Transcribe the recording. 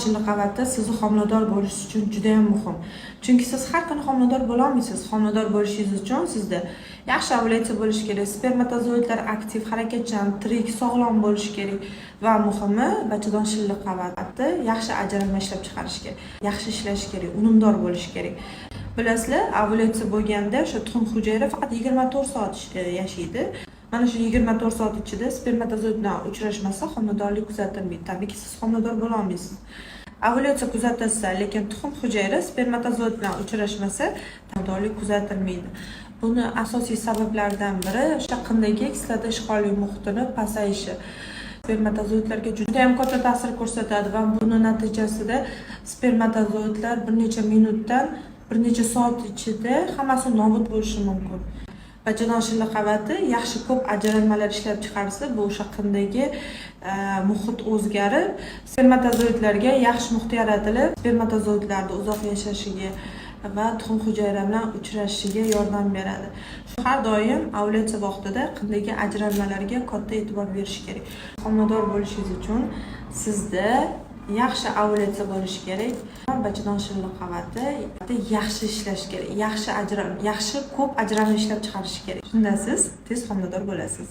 Shilli qavatda sizni homilador bo'lish uchun juda ham muhim. Chunki siz har kuni homilador bo'lolmaysiz. Homilador bo'lishingiz uchun sizda yaxshi ovulyatsiya bo'lishi kerak, spermatozoidlar aktiv, harakatchan, tirik, sog'lom bo'lishi kerak va muhimi, bachadon shilli qavati yaxshi ajralma ishlab chiqarishi kerak, yaxshi ishlashi kerak, unumdor bo'lishi kerak. Bilasizlar, ovulyatsiya bo'lganda o'sha tuxum hujayra faqat 24 soat yashaydi. Mana shu 24 soat ichida spermatozoid bilan uchrashmasa, homiladorlik kuzatilmaydi. Tabiiyki, siz homilador bo'la olmaysiz. Ovulyatsiya kuzatilsa, lekin tuxum hujayra spermatozoid bilan uchrashmasa, homiladorlik kuzatilmaydi. Buni asosiy sabablaridan biri o'sha qindagi kislota ishqorli muhitini pasayishi. Spermatozoidlarga juda ham katta ta'sir ko'rsatadi va buni natijasida spermatozoidlar bir necha minutdan bir necha soat ichida hammasi nobud bo'lishi mumkin. Bachadon shilli qavati yaxshi ko'p ajralmalar ishlab chiqarsa, bu o'sha qindagi muhit o'zgarib, spermatozoidlarga yaxshi muhit yaratilib, spermatozoidlarni uzoq yashashiga va tuxum hujayra bilan uchrashishiga yordam beradi. Har doim ovulyatsiya vaqtida qindagi ajralmalarga katta e'tibor berish kerak. Homilador bo'lishingiz uchun sizda yaxshi ovulyatsiya bo'lishi kerak. Bachadon shilli qavati yaxshi ishlashi kerak, yaxshi ko'p ajralma ishlab chiqarishi kerak. Shunda siz tez homilador bo'lasiz.